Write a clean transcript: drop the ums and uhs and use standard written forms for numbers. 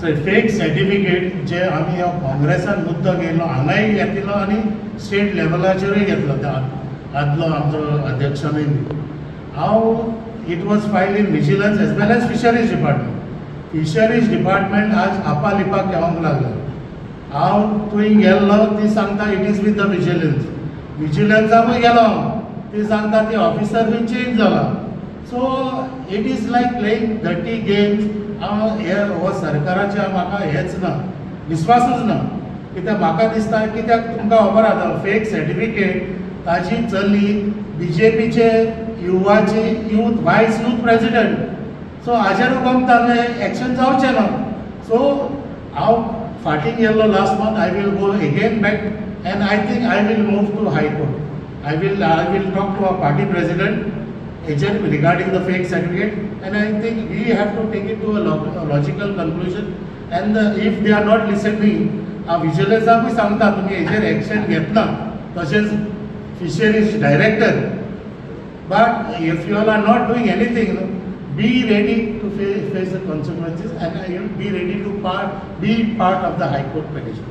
So fake certificate जे आमी ह्या काँग्रेसान मुद्दो घेयलो, हांगाय घेतिल्लो आनी स्टेट लेवलाचेरूय घेतलो त्या आदलो आमचो अध्यक्षानूय बी. हांव it was filed in vigilance as well as fisheries department. Fisheries department आज आपालिपाक येवंक लागला. हांव थंय गेल्लो, ती सांगता it is with the vigilance. विजिलन्साकूय गेलो हांव, ती सांगता ती ऑफिसर बी चेंज जाला. So it is like playing dirty games. हांव हे हो सरकाराच्या म्हाका हेच ना, विस्वासूच ना. कित्याक म्हाका दिसता, कित्याक तुमकां खबर आसा, फेक सर्टिफिकेट ताजी चली बीजेपीचे युवाची youth vice youth president. So हाजेर गमता न्हय, एक्शन जावचें ना. सो हांव फाटीं गेल्लो last month. I will go again back and I think I will move to high court. I will talk to our party president agent regarding the fake certificate, and I think we have to take it to a logical conclusion, and if they are not listening, विजिलन्साकूय सांगता, तुमी हेजेर action घेतना, तशेंच fisheries director. But if you all are not doing anything, be ready to face the consequences and you be ready to be part of the high court petition.